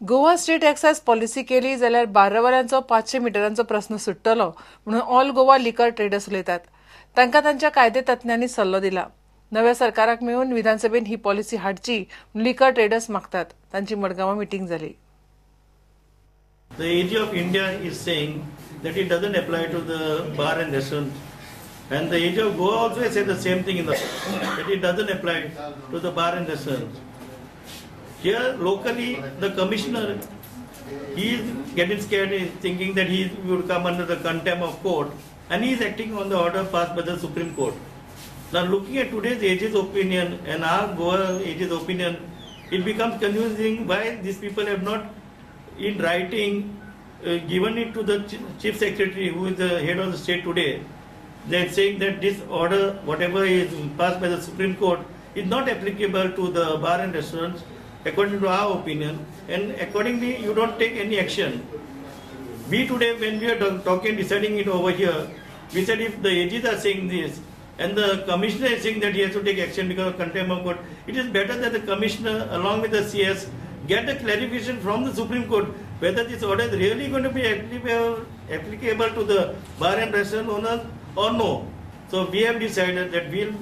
Goa state excise policy केली जाल्यार बार्रावाल्यांचो 500 मिटरांचो प्रस्न सुट्टलो म्हणून ऑल गोवा लिकर ट्रेडर्स उलयतात. तांकां तांच्या कायदे तज्ञांनी सल्लो दिला. नव्या सरकाराक मेळून विधानसभेन ही पॉलिसी हाडची म्हणून लिकर ट्रेडर्स मागतात. तांची मडगांवां मिटींग जाली. The AG of India is saying that it doesn't apply to the bar and restaurant, and the AG of Goa also has said the same thing in the that it doesn't apply to the bar and restaurant. Here locally, the commissioner, he is getting scared, he is thinking that he would come under the contempt of court, and he is acting on the order passed by the Supreme Court. Now, looking at today's AG's opinion and our Goa AG's opinion, it becomes confusing why these people have not, in writing, given it to the Chief Secretary, who is the head of the state today. They are saying that this order, whatever is passed by the Supreme Court, is not applicable to the bar and restaurants, according to our opinion, and accordingly you don't take any action. We today, when we are talking, deciding it over here, we said if the AGs are saying this, and the commissioner is saying that he has to take action because of contempt of court, it is better that the commissioner along with the CS get a clarification from the Supreme Court whether this order is really going to be applicable to the bar and restaurant owners or no. So we have decided that we'll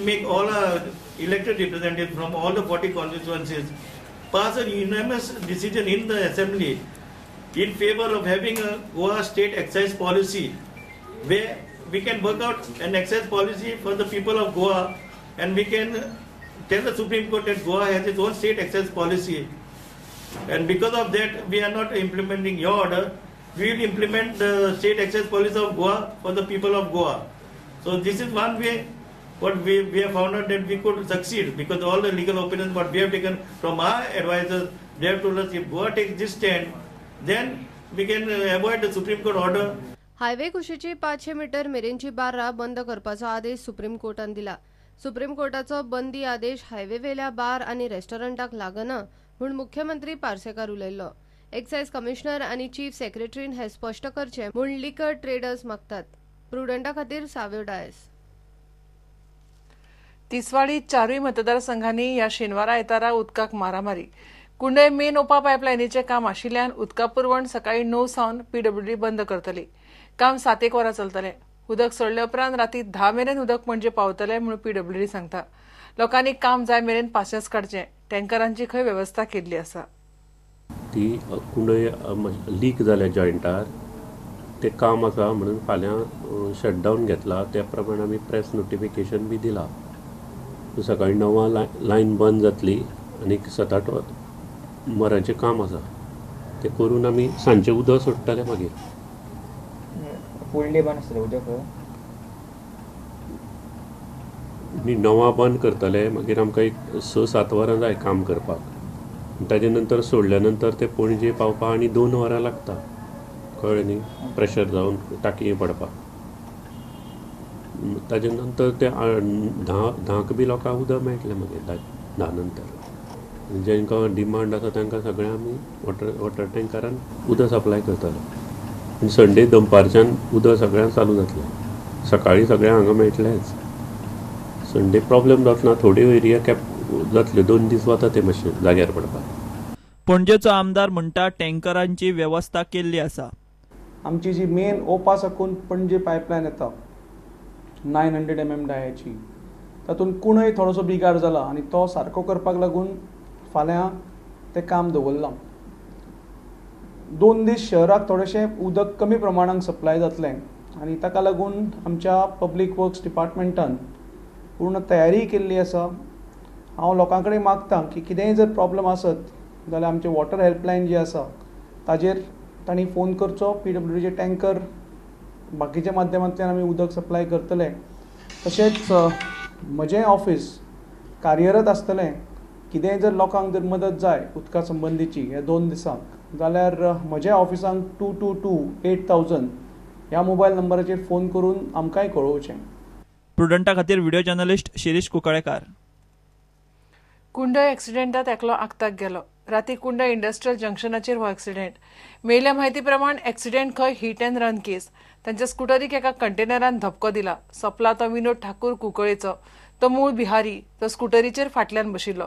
make all our elected representatives from all the 40 constituencies pass a unanimous decision in the assembly in favor of having a Goa state excise policy where we can work out an excise policy for the people of Goa, and we can tell the Supreme Court that Goa has its own state excise policy, and because of that we are not implementing your order. We will implement the state excise policy of Goa for the people of Goa. So this is one way what we have found out that we could succeed, because all the legal opinions what we have taken from our advisors, they have told us if Goa takes this stand, then we can avoid the Supreme Court order. Highway कुशीची 500 metre मेरेनची बार्रां बंद करपाचो आदेश supreme कोर्टान दिला. Supreme कोर्टाचो बंदी आदेश highway वेल्या bar आनी रेस्टॉरंटाक लागना म्हूण मुख्यमंत्री पार्सेकार उलयल्लो. एक्सायज कमिशनर आनी चीफ सेक्रेटरीन हें स्पश्ट करचें म्हूण लिकर ट्रेडर्स मागतात. प्रुडंटा खातीर साव्यो डायस. तिसवाडी चारूय मतदारसंघांनी ह्या शेनवारा आयतारा उदकाक मारामारी. कुंडय मेन ओपा पायपलायनीचें काम आशिल्ल्यान उदका पुरवण सकाळी 9 सावन पीडब्ल्यूडी बंद करतली. काम 7-1 वरां चलतलें. उदक सोडले उपरांत राती 10 मेरेन उदक पणजे पावतलें म्हूण पीडब्ल्यूडी सांगता. लोकांनी काम जाय मेरेन पाशेंस काडचें. टँकरांची खंय वेवस्था केल्ली आसा. ती कुंडय लीक जाल्या जॉयंटार ते काम आसा म्हणून फाल्यां शटडावन घेतला. त्या प्रमाणे आमी प्रेस नोटिफिकेशन बी दिला. सकाळी 9 लायन बंद जातली आनी 7-8 वरांचें काम आसा तें करून आमी सांजचें उदक सोडटले. मागीर फुल डे बंद आसतलें उदक? न्ही, 9 बंद करतले. मागीर आमकां एक 6-7 वरां जाय काम करपाक. ताजे नंतर सोडल्या नंतर ते पणजे पावपाक आनी 2 वरां लागता. कळ्ळें न्ही? प्रेशर जावन टाकये पडपाक. ताजे नंतर ते 10 बी लोकांक उदक मेळटलें. मागीर 10 नंतर जांकां डिमांड आसा तांकां सगळ्यांक आमी वॉटर टँकरान उदक सप्लाय करतले. आनी संडे दनपारच्यान उदक सगळ्यांक चालू जातलें. सकाळीं सगळ्यांक हांगा मेळटलेंच. संडे प्रॉब्लेम जातना थोड्यो एरिया कॅप जातल्यो. 2 दीस वता ते मातशे जाग्यार पडपाक. पणजेचो आमदार म्हणटा टँकरांची वेवस्था केल्ली आसा. आमची जी मेन ओपा साकून पणजे पायपलायन येता 900 mm डायाची, तातूंत कुणय थोडोसो बिगाड जाला आनी तो सारको करपाक लागून फाल्यां तें काम दवरलां. 2 दीस शहराक थोडेशें उदक कमी प्रमाणांत सप्लाय जातलें आनी ताका लागून आमच्या पब्लीक वर्क्स डिपार्टमेंटान पूर्ण तयारी केल्ली आसा. हांव लोकां कडेन मागता की कितेंय जर प्रॉब्लम आसत जाल्यार आमचें वॉटर हेल्पलायन जी आसा ताजेर तांणी फोन करचो. पीडब्ल्यूडीचे टँकर बाकीच्या माध्यमांतल्यान आमी उदक सप्लाय करतले. तशेंच म्हजें ऑफिस कार्यरत आसतलें. कितेंय जर लोकांक जर मदत जाय उदका संबंदीची ह्या 2 दिसांक जाल्यार म्हज्या ऑफिसांक 222 8000 ह्या मोबायल नंबराचेर फोन करून आमकांय कळोवचें. प्रुडंटा खातीर व्हिडिओ जर्नलिस्ट शिरीष कुंकळेकार. कुंडय एक्सिडेंटात एकलो आक्ताक गेलो. राती कुंडय इंडस्ट्रियल जंक्शनाचेर हो एक्सिडेंट. मेळिल्ल्या म्हायती प्रमाण एक्सिडेंट खंय हीट अँड रन केस. तांच्या स्कुटरीक एका कंटेनरान धपको दिला. सोंपला तो विनोद ठाकूर कुंकळेचो. तो मूळ बिहारी. तो स्कुटरीचेर फाटल्यान बशिल्लो.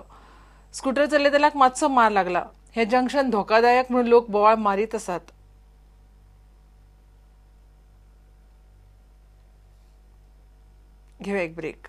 स्कुटर चलयतल्याक मातसो मार लागला. हें जंक्शन धोकादायक म्हणून लोक बोवाळ मारीत आसात. घेवया एक ब्रेक.